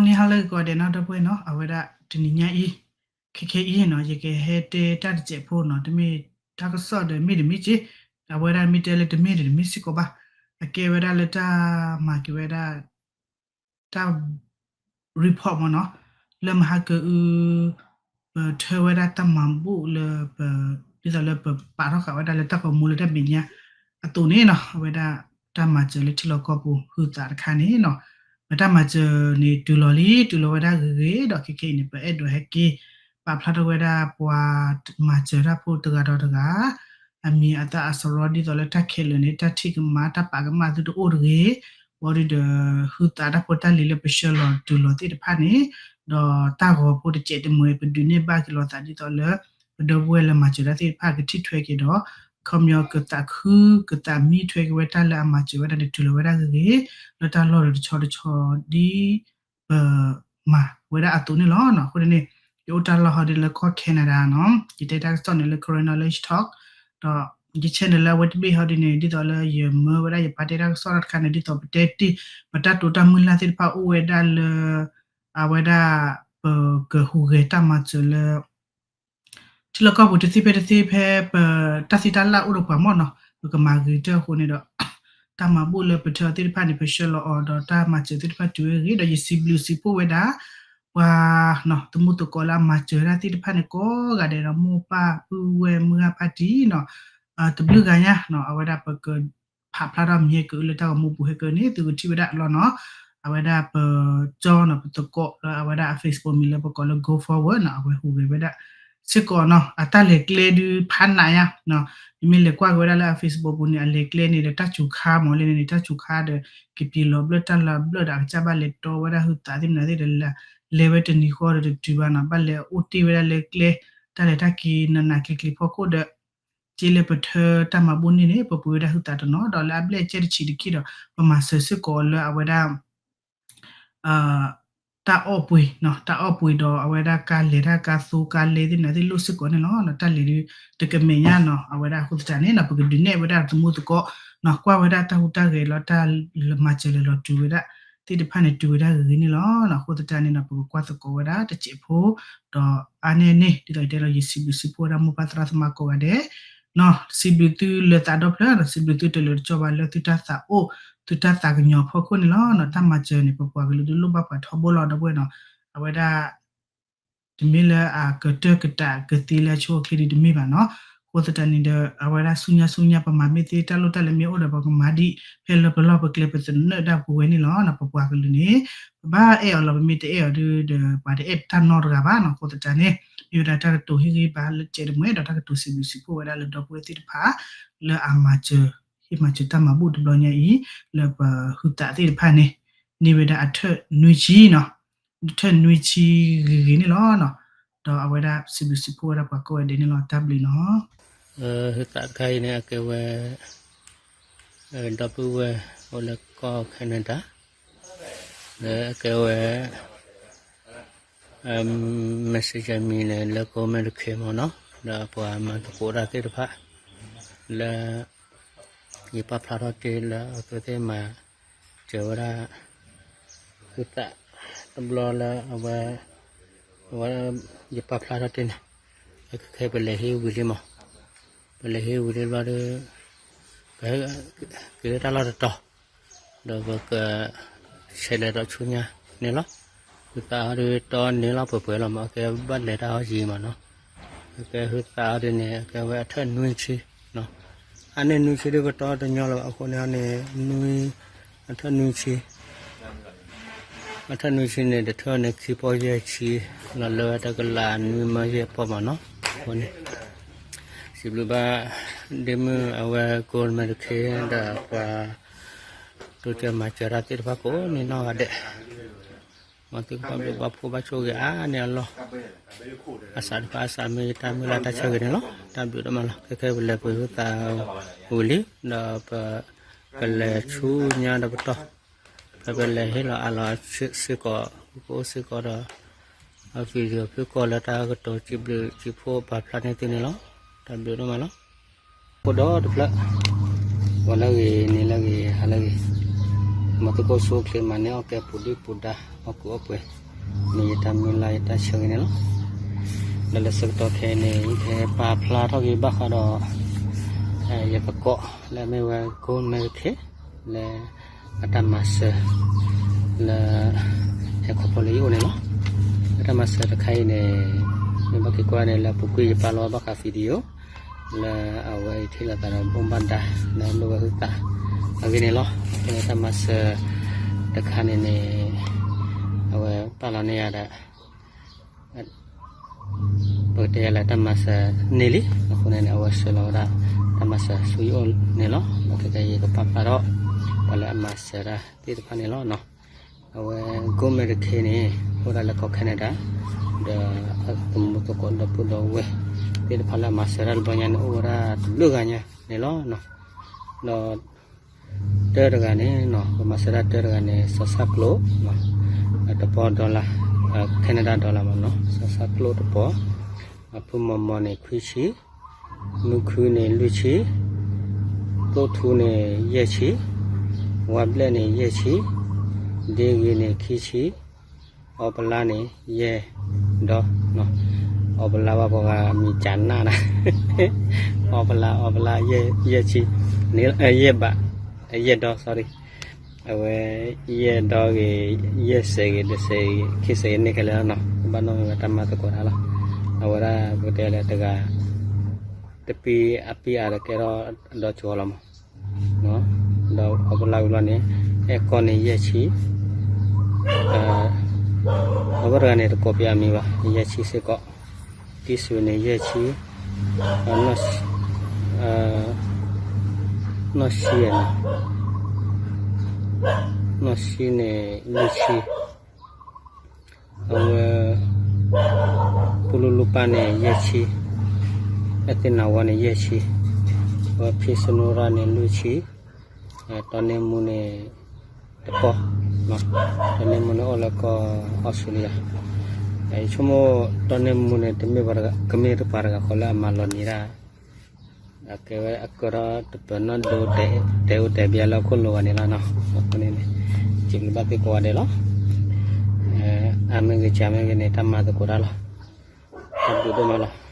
န့ၣ်ဟါလၢဂ့ၤကိးဂၤဒဲးနီၤ ဒီပုၢ်ဝဲၢ်နီၤ အဝဲဒၣ်တနံၤညါအံၤ ခဲခဲအံၤနီၤ ယကဟဲတဲတၢ်တစဲးဖိနီၤ တမ့ၢ်တၢ်ကစီၣ်ဒီးမ့ၢ်တမ့ၢ်က့ အဝဲဒၣ်မ့ၢ်တဲလၢတမ့ၢ်ဒီးတမ့ၢ်စ့ၢ်ကီးဘၣ် အကဲဝဲဒၣ်လၢတၢ်မၤက့ၤဝဲဒၣ် တၢ် report မ့ၢ်နီၤ လၢမဟါကအု ပထၢဝဲဒၣ်တၢ်မၤဘူၣ်လၢပ ဒ်သိးလၢပပာ်ထီၣ်ဃာ်ဝဲဒၣ်လၢတၢ်ဂီၤမူလၢတၢ်မဲာ်ညါအသိးန့ၣ်နီၤ အဝဲဒၣ်တၢ်မၤစၢၤလၢထံလီၢ်ကီၢ်ပူၤဟုသးတခါန့ၣ်နီၤ ပတၢ်မၤစၢၤန့ၣ်တုၤလီၤလံ တုၤလီၤဝဲဒၣ်ဂ့ၤဂ့ၤဒီးခဲခဲအံၤန့ၣ် ပအဲၣ်ဒိးဟဲက့ၤ ပာ်ဖျါထီၣ်ဝဲဒၣ်ပှၤမၤစၢၤတၢ်ဖိတဂၤဒီးတဂၤ အမံၤအသၣ်အစရီဒ်သိးလၢတၢ်ခဲလၢာ်န့ၣ် တၢ်ထံၣ်ကမၣ်တၢ်ပာ်ကမၣ်သုတအိၣ်တဂ့ၤ, ဘၣ်ဒီး ဟုသးတၢ်ဖိတၢ်လံၤလၢပဆှၢလီၤတုၤလီၤသ့ၣ်တဖၣ်န့ၣ်, ဒီးတၢ်ဂီၤဖိတစဲးတမှဲၤ ပဒုးနဲၣ်ဘၣ်က့ၤလိာ်သးဒ်သိးလၢ ပဒီပုၢ်ဝဲၢ်လၢမၤစၢၤတၢ်သ့ၣ်တဖၣ်ကထံၣ်ထွဲက့ၤဒီး ခီပညီကသးခု ကသးမံထွဲက့ၤဝဲတၢ်လၢအမၤစၢၤဝဲဒၣ်န့ၣ် တုၤလီၤဝဲဒၣ်ဂ့ၤဂ့ၤ လၢတၢ်လီၢ်ဒီးတဆီတဆီဒ် ပမၤဝဲဒၣ်အသိးန့ၣ်လီၤ. အဃိန့ၣ် ယအိၣ်တၢ်လီၢ်ဟီဒ်လၢကီၢ် Canada နီၤ, ယတဲတၢ်ကစီၣ်န့ၣ်လၢ Karen Knowledge Talk ဒီးယ channel လၢအဝဲတဘ့ၣ်ဟီဒ်န့ၣ် ဒ်သိးလၢယမၢဝဲဒၣ်ယပာ်တဲတၢ်ကစီၣ်တခါန့ၣ် ဒ်သိးပတဲတ့ၢ် ပတၢ်တိာ်တၢ်မုၢ်လၢ်သ့ၣ်တဖၣ်အိၣ်ဝဲဒၣ်လၢ အဝဲဒၣ် ပကဟူးဂဲၤတၢ်မၤစၢၤလၢ ထံလီၢ်ကီၢ်ပူၤတသ့ဖဲတသ့ဖဲ ပတၢ်သံတၢ်လၢ်အိၣ်ဒီးပှၤမ့ၢ်နီၤ ပကမၤဂ့ၤတၢ်အဃိန့ၣ်ဒီး တၢ်မၤဘူၣ်လၢပထၢသ့ၣ်တဖၣ်န့ၣ် ပဆှၢလီၤအီၤဒီးတၢ်မၤစၢၤသ့ၣ်တဖၣ်တုၤဝဲဂ့ၤ ဒီးယစံးဘျုးစံးဖှိၣ်ဝဲဒၣ် ပှၤ သမူသကိးလၢအမၤစၢၤတၢ်သ့ၣ်တဖၣ်န့ၣ် ကိးဂၤဒဲးဒီးမိၢ်ပၢ်ပုၢ်ဝဲၢ်မုၢ်ဂၤဖါတံၢ်နီၤ တဘျုးဂၤညါနီၤ အဝဲဒၣ်ပက ဖးဖျါထီၣ်မံၤဟဲကၢလၢတၢ်ဂီၤမူပူၤဟဲကၢန့ၣ် သုကထံၣ်ဝဲဒၣ်အလီၢ်နီၤ အဝဲဒၣ်ပကၠီနီၤ ပသကိးလၢအဝဲဒၣ်အ Facebook မံၤလၢပကိးလၢ Go Forward နီၤ အဝဲဟူးဂဲၤဝဲဒၣ်စ့ၢ်ကီးနီၤ အတၢ်လဲၤကျဲဒုးဖးနးညါ နမ့ၢ်လဲၤကွၢ်က့ၤဝဲဒၣ်လၢအ Facebook ပူၤန့ၣ် အလဲၤကျဲန့ၣ်ဒီးတၢ်စူၤခါမ့ၢ်လၢန့ၣ် တၢ်စူၤခါဒီး ကပျံၤလီၤဘျၢၣ်တၢ်လီၤဘျၢၣ်ဒီး အကစၢ်ဘၣ်လဲၤတီဝဲဒၣ်ဟုသးသ့ၣ်မနုၤသ့ၣ်ဒီး လဲၤဝဲတနံၤဃီဒီးတတုၤဘၣ်နီၤ ဘၣ်လဲၤအိၣ်တ့ၢ်ဝဲဒၣ်လၢကျဲ တၢ်လဲၤတၢ်က့ၤနးနးကျံၤကျံၤဖီခိၣ်ဒီး က့လၢပထၢတၢ်မၤဘူၣ်န့ၣ်န့ၣ် ပပှ့ၤဝဲဒၣ်ဟုသးတနီၤ ဒီးလၢအဘျဲၣ်ကဲတဆံးတခံဒီး ပမၤစၢၤစ့ၢ်ကီးလၢအဝဲဒၣ် တၢ်အီၣ်ပှ့ၤ တၢ်အီၣ်ပှ့ၤဒီးအဝဲဒၣ်ကါလဲၤတၢ်ကါသိကါလဲသ့ၣ်မနုၤသ့ၣ် လိၣ်စ့ၢ်ကီးန့ၣ်လီၤ. တၢ်လဲၤဒုးတကမဲာ်ညါနီၤ အဝဲဒၣ်အဃိသတးန့ၣ်နီၤ ပကဒုးနဲၣ်ဝဲဒၣ်သမူသကိးနီၤ ကွၢ်ဝဲဒၣ်တၢ်ဟူးတၢ်ဂဲၤလီၤ တၢ်မၤစၢၤလဲၤလီၤတုၤဝဲဒၣ်သ့ၣ်တဖၣ်န့ၣ် တုၤဝဲဒၣ်ဂ့ၤဂ့ၤန့ၣ်လီၤ. အဃိသတးန့ၣ်နီၤ ပကကွၢ်သကိးဝဲဒၣ်တစဲးဖိ ဒီးအါန့ၢ်န့ၣ် ဒ်သိးယတဲလီၤ ယစံးဘျုးစံးဖှိၣ်ဝဲဒၣ်မိၢ်ပၢ်သရၣ်သမါကိးဂၤဒဲး စံးဘျုးသုလၢသးဒီဖျၢၣ်နီၤ စံးဘျုးသုတလၢတကီဘၣ်လၢသုတၢ်သးအိၣ် သုတၢ်သးကညီၤဖီခိၣ်န့ၣ်လီၤ. တၢ်မၤစၢၤန့ၣ် ပပှၤကလုာ်ဒုးလိၣ်ဘၣ်ပှၤထီဘိလီၤ ဒီပုၢ်ဝဲၢ်နီၤ အဝဲဒၣ် တမ့ၢ်လၢအကတၢၢ်ကတၢၢ်ကသ့လၢအဆိအချ့ဒုးတမ့ၢ်ဘၣ်နီၤ. အဃိသတးန့ၣ်ဒီး အဝဲဒၣ်ဆူညါဆူညါ ပမၤမ့ၢ်သ့တၢ်လိၣ်တၢ်လဲၤမ့ၢ်အိၣ်ဒီး ပကမၤဒ်ဖဲလၢပလီၢ်ပကျဲပသနၢၣ်ဒၣ်ပဝဲန့ၣ်လီၤ. ပပှၤကလုာ်န့ၣ် ပဘၣ်အဲၣ်အီၤလီၤ ပမ့ၢ်တအဲၣ်အီၤဒုးဒီး ပှၤတအဲၣ်တၢ်နီတဂၤဘၣ်နီၤ. အဃိသတးန့ၣ် မ့ၢ်ဝဲဒၣ်တၢ်ကတိၤဟ့ၣ်ဂံၢ်ဘါလၢစဲးတမှဲၤဒီး တၢ်ကတိၤစံးဘျုးစံးဖှိၣ်ဝဲဒၣ်လၢဒီပုၢ်ဝဲၢ်သ့ၣ်တဖၣ် လၢအမၤစၢၤ ဟ့ၣ်မၤစၢၤတၢ်မၤဘူၣ်တဘျီညါအံၤ လၢပဟုသးသ့ၣ်တဖၣ်န့ၣ် န့ၢ်ဝဲဒၣ်အထၢၣ်နွံဆံနီၤ ထၢၣ်နွံဆံဂ့ၤဂ့ၤန့ၣ်လီၤ. ဒီးအဝဲဒၣ်စံးဘျုးစံးဖှိၣ်ဝဲဒၣ်ပှၤကိးဂၤဒဲးန့ၣ်လီၤ. တၢ်ဘျုးနီၤ. ဟုသးတခါအံၤန့ၣ် အကဲဝဲ ဒီပုၢ်ဝဲၢ်အိၣ်လၢကီၢ် Canada လၢအကဲဝဲ Messenger မံၤန့ၣ် လၢကိးမဲာ်တခ့မ့ၢ်နီၤ ဒီးပှၤမၤသကိးတၢ်သ့ၣ်တဖၣ် လၢ ယပာ်ဖျါထီၣ်တ့ၢ်လၢအဝဲသ့ၣ်မၤစၢၤဝဲဒၣ် ဟုသးတဘျီလၢအဝဲ အဝဲ ယပာ်ဖျါထီၣ်တ့ၢ်န့ၣ် ခဲခဲပလဲၤဟ့ၣ်ဝံၤလံမး ပလဲၤဟ့ၣ်ဝံၤလံဘျီဒီး ပက့ၤလၢတၢ်လီၢ်တတီၤ ဒီးပက ဆဲးလဲၤဒီးဆူညါန့ၣ်လီၤ. ဟုသးအီၤဒုးတီန့ၣ်လီၤ ပှဲၤပှဲၤလီၤမး အကဲဘၣ်လဲၤတၢ်အီၣ်ယံၤမးနီၤ အကဲဟုသးအီၤဒုးန့ၣ် အကဲဝဲအထၢၣ်နွံဆံ အါန့ၢ်နွံဆံဒုးကတီတညီလၢၤဘၣ် အဃိန့ၣ်န့ၣ် နွံ အထၢၣ်နွံဆံ အထၢၣ်နွံဆံန့ၣ် တထၢၣ်န့ၣ် ခံပီၢ်ယဲၢ်ဆံ လီၤလၢဝဲတကလးနွံမၢယဲၢ်ပီၢ်မးနီၤ အဃိန့ၣ် စံးဘျုးဘၣ် ဒ့မုၣ်အဝဲကိးမဲာ်တခ့ ဒီးပှၤ တိစၢၤမၤစၢၤတၢ်သ့ၣ်တဖၣ်ကိးန့ၣ်နီၢ်ဂၤဒဲး မ်သုကဘၣ်ဘျုးဘၣ်ဖှိၣ်ဘၣ်ဆိၣ်ဂ့ၤအါန့ၢ်အလီၢ် အစးတဖၣ်အစးမ့ၢ်တၢ်မုၢ်လၢ်တၢ်ဆၢဂ့ၤန့ၣ်လီၤ. တၢ်ဘျုးဒိၣ်မးလီၤ. ခဲခဲပလဲၤပှ့ၤဟုသးဝံၤလံ ဒီးပကလဲၤဆူညါဒီးပတီၢ် ဖဲပလဲၤဟ့ၣ်လီၤအးလီၤစ့ၢ်ကီး ပကအိၣ်စ့ၢ်ကီးဒီး အ video ဖုၣ်ကီၢ်လၢတၢ်ကတိၤစံးဘျုးစံးဖှိၣ် ပာ်ဖျါန့ၢ်သုန့ၣ်လီၤ. တၢ်ဘျုးဒိၣ်မးလီၤ. ဖိဒီတဖျၢၣ် ဂီၤလၢဂ့ၤ နံၤလၢဂ့ၤ ဟါလၢဂ့ၤ မ်သုကအိၣ်ဆူၣ်အိၣ်ချ့ မၤန့ၢ်အီၣ်ကဲ ပူၤဒုၣ်ပူၤဒါ အီၣ်ကူအီၣ်ပှဲၤ မ့ၢ်ယတၢ်မုၢ်လၢ်ယတၢ်ဆၢဂ့ၤန့ၣ်လီၤ. ဒီးလၢဆၢကတီၢ်ခဲအံၤန့ၣ် ယကပာ်ဖျါထီၣ်က့ၤဘၣ်ဃးဒီး ယသကိးလၢအမ့ၢ်ဝဲ Gold Mary Kay လၢအတၢ်မၤစၢၤ လၢ ဟဲခီဖျိလၢယအိၣ်န့ၣ်လီၤ. အတၢ်မၤစၢၤတခါအံၤန့ၣ် မ့ၢ်ဘၣ်က့ၤကွၢ်န့ၣ် လၢအပူၤကွံာ်ယပာ်လီၤဘၣ်ဃး video လၢအဝဲအံၤထံၣ်လိာ်သးဒီးဘိးဘၣ်ဒါ လၢလိၣ်ဝဲဟုသးအဂ့ၢ်န့ၣ်လီၤ. အဃိန့ၣ်တၢ်မၤစၢၤတခါန့ၣ်န့ၣ် အဝဲပာ်လီၤန့ၢ်ယၤဒီး ပကတဲယၤလၢတၢ်မၤစၢၤန့ၢ်လံ. အဃိန့ၣ်န့ၣ် အဝဲဆှၢလီၤဝဲဒၣ် တၢ်မၤစၢၤဆူယအိၣ်န့ၣ်လီၤ. ဒီးခဲကနံၣ်အံၤ ယကပာ်ဖျါထီၣ် ပှၤလၢအမၤစၢၤတၢ်သ့ၣ်တဖၣ်န့ၣ်လီၤ. အဝဲ Gold Mary Kay န့ၣ် အိၣ်ဒၣ်လၢကီၢ် Canada ဒီးအသမူသကိးဒီပုၢ်ဒီဝဲၢ်သ့ၣ်တဖၣ်လၢအမၤစၢၤတၢ်တဘျီညါန့ၣ် အိၣ်ဝဲဒၣ်တဘျုးဂၤညါန့ၣ်လီၤ. ဒီး တၢတဂၤန့ၣ် ပမၤစၢၤဒၣ်တၢတဂၤန့ၣ် စီၤဆၣ်ကျိၣ် တပီ dollar, Canada dollar မ့ၢ်နီၤ, စီၤဆၣ်ကျိၣ်တပီ, အဖုမီၤမီၤန့ၣ် ခွံဆံ, မုၢ်ခုန့ၣ် လွံၢ်ဆံ, သိၣ်ထူန့ၣ် ယဲၢ်ဆံ, ဝါဘျဲၣ်န့ၣ် ယဲၢ်ဆံ, ဒ့ဂ့ၤန့ၣ် ခံဆံ, အီပလါန့ၣ် ယဲၢ်ဒီ, အီပလါဘၣ်ပှၤဂၤမံၤကနၣ်နၤ, အီပလါ အီပလါ ယဲၢ်ဆံ, ယဲၢ်ဘး, ယဲၢ်ဒီ sorry, အဝဲ ယဲၢ်ဒီဂ့ၤ, ယဲၢ်စဲးဂ့ၤ, တစဲးဂ့ၤ, ခံစဲးဂ့ၤန့ၣ်ခဲလၢာ်လီၤနီၤ, ဘၣ်နီၣ်မ့ၢ်ဝဲတၢ်မၤသကိးတၢ်လီၤ, အဝဲဒၣ်ပကတဲလၢတဂၤ တပံအပံအါဒီးကဲထီၣ်ဒီကၠိလီၤမး, ဒီးအီပလါဝံၤလီၤန့ၣ် အဲၣ်ကီၢ်န့ၣ် ယဲၢ်ဆံ, အဝဲတဂၤန့ၣ် တကိးပယီၤမံၤဘၣ်, ယဲၢ်ဆံစ့ၢ်ကီး, တံၢ်စူၤန့ၣ် ယဲၢ်ဆံ, နီၢ်ဆံန့ၣ်, နီၢ်ဆံန့ၣ် လွံၢ်ဆံ, အဝဲ ပူလူလူပၢ်န့ၣ် ယဲၢ်ဆံ, အဲၣ်သ့ၣ်နၤဝါန့ၣ် ယဲၢ်ဆံ, အဝဲဖံစနိရၣ်န့ၣ် လွံၢ်ဆံ, တီန့ၢ်မူန့ၣ် တပီ, တီန့ၢ်မူန့ၣ်အိၣ်လၢကီၢ်အီစထြ့လယါ, ယဆိကမိၣ် တီန့ၢ်မူန့ၣ် တမ့ၢ်ပှၤတဂၤ, ကမ့ၢ်တပှၤတဂၤဃီလၢအမၤလီၤနံၤဒၣ် အကဲဝဲအကၢထီၣ်တပၢၤနီၣ်ဒိ တဲအိၣ်တဲဘၣ်လၢအခိၣ်လိၤဘၣ်န့ၣ်လီၤနီၤ, အဃိန့ၣ်န့ၣ် စံးဘျုးဘၣ်သုကိးဂၤဒဲးလီၤ, အါမ့ၢ်ဂ့ၤစှၤမ့ၢ်ဂ့ၤန့ၣ် တၢ်မၤသကိးတၢ်လီၤ, တၢ်ဘျုးဒိၣ်မးလီၤ,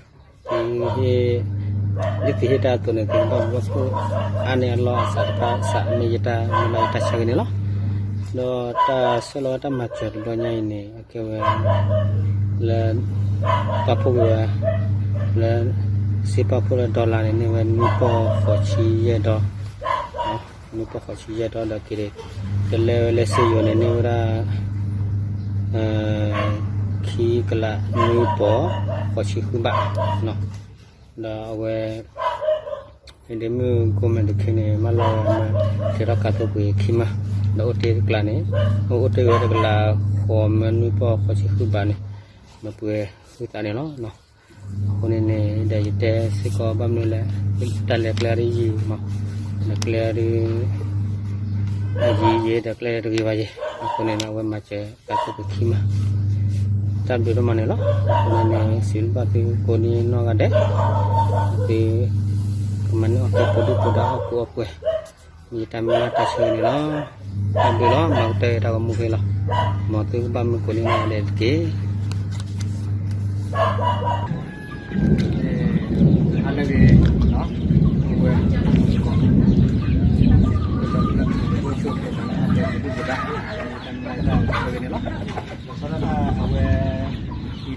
သုဟ့ၣ်, ဒ်သုဟ့ၣ်တၢ်အသိးန့ၣ် သုကဘၣ်ဘျီၣ်ဆိၣ်အါန့ၢ်အလီၢ်အစးတဖၣ်စး မ့ၢ်ယတၢ်မုၢ်လၢ်ယတၢ်ဆၢဂ့ၤန့ၣ်လီၤ, ဒီးတၢ်ဆှၢလီၤဝဲတၢ်မၤစၢၤတဘျီညါအံၤန့ၣ် ကဲဝဲ လၢ ပာ်ဖှိၣ်က့ၤဝဲ လၢ စ့ပာ်ဖှိၣ်လၢ dollar န့ၣ် န့ၢ်ဝဲနွံပီၢ်ဃိးဆံယဲၢ်ဒီ, နွံပီၢ်ဃိးဆံယဲၢ်ဒီဒီးက့ၤ တလဲဝဲလၢစ့ယိၤန့ၣ် န့ၢ်ဝဲဒၣ် ခံကလးနွံပီၢ်ဃိးဆံဃုဘး, ဒီးအဝဲ ဒ့မုၣ်ကိးမဲာ်တခ့န့ၣ် မၢလီၤဝဲမ့ၢ် ကဲထီၣ်ကးသိပှ့ၤခံမး, ဒီးအိၣ်တ့ၢ်တကျါန့ၣ် အိၣ်တ့ၢ်ဝဲတကလးဃိးမၢနွံပီၢ်ဃိးဆံဃုဘးန့ၣ် မ့ၢ်ပှဲၤဃုသးန့ၣ်လီၤ. အဃိန့ၣ်န့ၣ် ဒီးယတဲစ့ၢ်ကီးဘၣ်မနုၤလဲၣ်, တၢ်လဲၤကျဲဒ်ယံၤမး, ဒီးကျဲဒ် ယံၤယံၤဒီးကျဲတဂ့ၤဘၣ်ယံၤ, အဃိန့ၣ် အဝဲမၤစၢၤကးသိပှ့ၤခံမး, တၢ်ဘျုးဒိၣ်မးန့ၣ်လီၤ. အဃိန့ၣ်န့ၣ် စံးဘျုးဘၣ်သုကိးဒံနီၢ်ဂၤဒဲး, သု ကမၤန့ၢ်အီၣ်ကဲ ပူၤဒုၣ်ပူၤဒါ အီၣ်ကူအီၣ်ပှဲၤ ယတၢ်မုၢ်လၢ်တၢ်ဆၢဂ့ၤန့ၣ်လီၤ. တၢ်ဘျုးလီၤ. မၤကတၢၢ်တၢ်ဂီၤမူဖဲလီၤ. မ်သုကဘၣ်မုာ်ကိးန့ၢ်နီၢ်ဂၤဒဲးတက့ၢ်. အဝဲအံၤ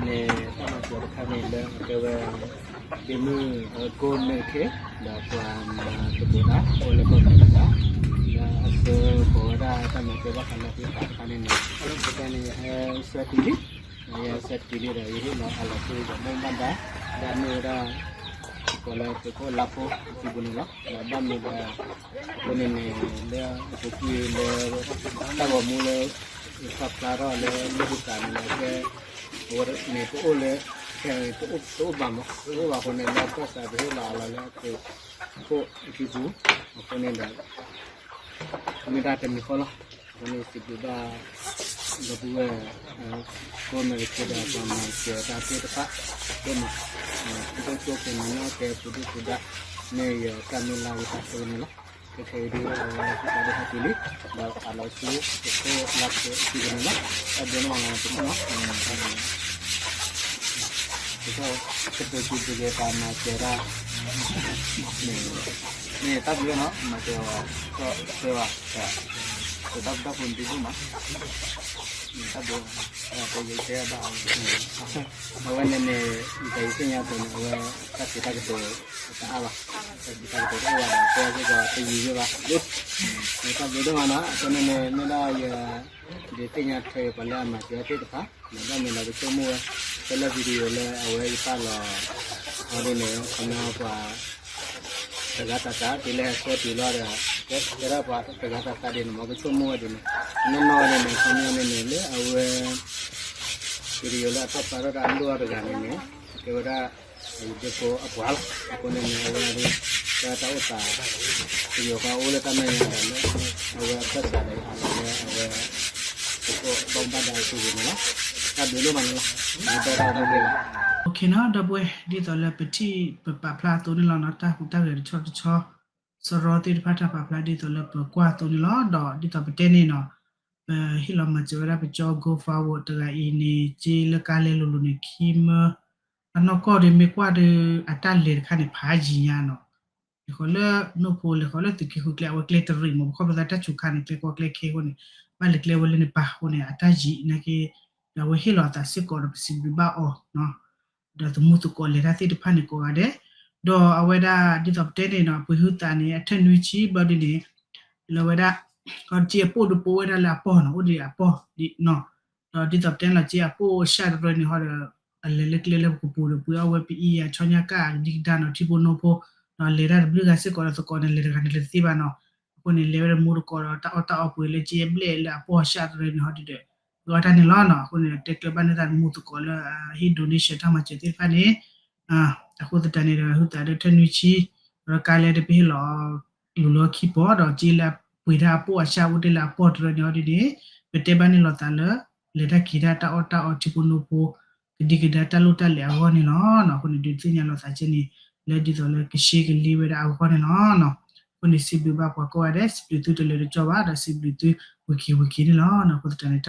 န့ၣ် တၢ်မၤစၢၤတခါန့ၣ်လၢအကဲဝဲ ဒ့မုၣ် Gold Mary Kay ဒီးပှၤမၤသကိးတၢ် အိၣ်လၢကီၢ် Canada ဒီးအဆၢကိးဝဲဒၣ်တၢ်မၤစၢၤဘၣ်ဃးလၢသုသးတခါန့ၣ်န့ၣ် အဝဲန့ၣ် ယဟဲဆှၢတုၤလံ, ယဟဲဆှၢတုၤလံဒီး ယဟ့ၣ်လီၤအလီၤဆူယမိၢ်ဘၣ်ဒါ ဒ်အမ့ၢ်ဝဲဒၣ် ကိးလၢသုးခိၣ်လါဖိအစုပူၤန့ၣ်လီၤ. ဒီးဘၣ်မနုၤဒီး အဃိန့ၣ်န့ၣ် လၢအပူၤကွံာ်လၢ တၢ်ဂီၤမူလၢ ယပာ်ဖျါထီၣ်လၢ လၢယသးန့ၣ်လီၤ. အဝဲန့ၣ် ပအိၣ်လၢ ခဲအံၤ တအိၣ်ဘၣ်မး, တအိၣ်ဘၣ်အဃိန့ၣ် လၢကီၢ်စဲၣ်ပဟ့ၣ်လီၤအလီၤလၢအသုးခိၣ်အစုပူၤ, အဃိန့ၣ်ဒီး မ့ၢ်ဒၣ်တမံၤဃီလီၤ. အဃိန့ၣ် စံးဘျုးဘၣ် ဒီပုၢ်ဝဲၢ် ကိးမဲာ်တခ့ဒီး ပှၤမၤစၢၤတၢ်သ့ၣ်တဖၣ် ဒိၣ်မး, သုတၢ်ဆိကမိၣ်န့ၣ်ကဲ ပူၤဒုၣ်ပူၤဒါ မ့ၢ်ယတၢ်မုၢ်လၢ်ယတၢ်ဆိကမိၣ်န့ၣ်လီၤ. ခဲအံၤဒုး အဝဲဟံၣ်တၢ်ဒိၣ်ဟဲက့ၤလံ, ဒီးအလီၤဆူ ယခိၣ်လၢ်ခဲအံၤဒုးန့ၣ်လီၤ, တၢ်ဘျုးလီၤမးနီၤ ပဆိကမိၣ်, ပဆိကမိၣ် ကတိၤစံးဘျုးက့ၤပှၤမၤစၢၤတၢ် မ့ၢ်တၢ်ဘျုးနီၤ မၤစၢၤအီၤ ကီၢ်ဆၢဘၣ်, ပတၢ်ပတၢ်ဖိနံၤဒိၣ်မး, တၢ်ဘျုး, ပယိၤတဲဘၣ်အီၤ, အဝဲန့ၣ်န့ၣ် ယတၢ်ယသ့ၣ်ညါအသိးန့ၣ် အဝဲ တၢ်စံးတၢ်ကတိၤ တအါဘၣ်, တၢ်စံးတၢ်ကတိၤတအိၣ်ဘၣ်ဒီး တဲစ့ၢ်ကီးတယံာ်ယံာ်ဘၣ်, တၢ်ဘျုးဒိၣ်မးနီၤ, အဃိန့ၣ်န့ၣ် မ့ၢ်ဒၣ်ယ ဒုးသ့ၣ်ညါထွဲပှၤလၢအမၤစၢၤသ့ၣ်တဖၣ်, မ့ၢ်ဒၣ်မ့ၢ်လီၤပဆိကမိၣ်ဝဲ ဖဲလၢ video လၢအဝဲယပာ်လီၤ အီၤဒ်န့ၣ် ခီပညီပှၤ တဂၤသးသး တုၤလၢဟဲဆှၢတုၤလီၤဒီး ကဲထီၣ်ပှၤတဂၤသးသးဒ်န့ၣ် မ်ပဆိကမိၣ်ဝဲဒ်န့ၣ်, နီၢ်နီၢ်ဒ်န့ၣ် ခီပညီန့ၣ်န့ၣ် လၢအဝဲ video လၢအထီၣ်ဖျါထီၣ်တၢ်အဒိၣ်အီၤတဂၤန့ၣ်န့ၣ် ကဲဝဲဒၣ် ယဒ့ဖိအပှၤလီၤ, အဃိန့ၣ်န့ၣ် အဝဲဒၣ် တၢ်အိၣ်သး ပယီၤဃီအိၣ်လၢတၢ်မဲာ်ညါဒီးလၢ အဝဲအခၢၣ်စးဒီးအလီၤလၢအဝဲ ပကိးဘၣ်မူဘၣ်ဒါအစုပူၤန့ၣ်လီၤ, တၢ်ဘျုးဒိၣ်မးန့ၣ်လီၤ, မ့ၢ်တဲတၢ်အိၣ်မူန့ၣ်လီၤ, ဒီပုၢ်ဝဲၢ် ဒ်သိးလၢပထံၣ်ပပာ်ဖျါအသိးန့ၣ်လီၤနီၤ, တၢ်ဟူးတၢ်ဂဲၤတဆီတဆီ စရီသ့ၣ်တဖၣ်တၢ်ပာ်ဖျါဒ်သိးလၢပကွၢ်အသိးန့ၣ်လီၤ, ဒီးဒ်သိးပတဲန့ၣ်နီၤ, ပဟ့ၣ်လီၤမၤစၢၤဝဲဒၣ်ပကၠီ Go Forward တဂၤအံၤန့ၣ် စ့လၢကါလဲလိၤလိၤန့ၣ် ခံမၢ အနီၢ်ကီၢ်ဒီးမ့ၢ်ကွၢ်ဒီး အတၢ်လဲၤတခါန့ၣ် ဖးယံၤညါနီၤ, လဲၤဃီၤလၢနိၣ်ဖိ လဲၤဃီၤလၢသုးက့ဃုကျဲ အဝဲကျဲတရံးမး ပခီဖျိသးတၢ်စူၤခါန့ၣ် ကျဲကီကျဲခဲအဃိန့ၣ် ဘၣ်လဲၤကျဲဝဲလၢန့ၣ်ပၢ်အဃိန့ၣ် အတၢ်ယံၤနာ်က့, ဒီးအဝဲဟ့ၣ်လီၤအသးစ့ၢ်ကီးဒီးပစံးဘျုးဘၣ်အီၤနီၤ, ဒီးသမူသကိးလဲၤတၢ်သ့ၣ်တဖၣ်န့ၣ်ကိးဂၤဒဲး, ဒီးအဝဲဒၣ်ဒ်သိးပတဲန့ၣ်နီၤ ပှ့ၤဟုသးန့ၣ် အထၢၣ်နွံဆံဘျီဒ်န့ၣ် လၢဝဲဒၣ် က့အပိၣ်ဒုးပိာ်ဝဲဒၣ်လၢအပီၢ်နီၤ အိၣ်ဒံးအပီၢ်ဒ်နီၤ, ဒီးဒ်သိးပတဲန့ၣ်လီၤ က့အပိၣ်အရှၣ်တရၢန့ၣ်ဟီဒီး အလဲၤလၢကျဲလၢပကပူၤဒီး ပှ့ၤအီၣ်ဝဲပအံၤအဆီညါကၣ်ကဒံကဒါနီၤ ထံဖိနိဖိ, ဒီးလဲၤတၢ်တဘျုးဂၤစ့ၢ်ကီးဒီးသကိးန့ၣ် လဲၤတဂၤန့ၣ်တသ့ဘၣ်နီၤ, အဃိန့ၣ် လဲၤဝဲဒၣ်မူသကိးဒီးတၢ်အီၣ်တၢ်အီပှ့ၤလၢက့အဘျဲၣ်လၢအပီၢ်အရှၣ်တရၢန့ၣ်ဟီဒ်ဒီး ပှ့ၤအီၣ်တၢ်န့ၣ်လီၤနီၤ, အဃိန့ၣ် တဲကျၢၤဘၣ်န့ၢ်သးမူသကိးလၢအဟ့ၣ် donation တၢ်မၤစၢၤသ့ၣ်တဖၣ်န့ၣ် အဃိသတးန့ၣ်ဒီး ဟုသးဒီးထၢၣ်နွံဆံ, ဒီးကါလဲဒီးပဟ့ၣ်လီၤ လူၤလီၤခံပီၤ ဒီးက့လၢပှ့ၤတၢ်အပိၢ်အရှၣ်အိၣ်တ့ၢ်လၢအပီၢ်တရၢန့ၣ်အီၤဒ်န့ၣ်, ပတဲဘၣ်န့ၢ်လိာ်သးလၢ လဲၤတၢ်က့ၤတၢ်တၢ်အီၣ်တၢ်အီထံဖိနိဖိ ကဒံကဒါတၢ်လိၣ်တၢ်လဲၤအဂီၢ်န့ၣ်လီၤ. အဃိန့ၣ်ဒုးသ့ၣ်ညါလိာ်သးကဲန့ၣ် လၢဒ်သိးလၢကရှဲကလ့ဝဲဒၣ်အဂီၢ်န့ၣ်လီၤ. အဃိန့ၣ်စံးဘျုးဘၣ်ပှၤကိးဂၤဒဲး စံးဘျုးသုတလၢာ်တကီဘၣ် ဒီးစံးဘျုးသုဝံၤခံဝံၤခံန့ၣ်လီၤ. အဃိသတးန့ၣ်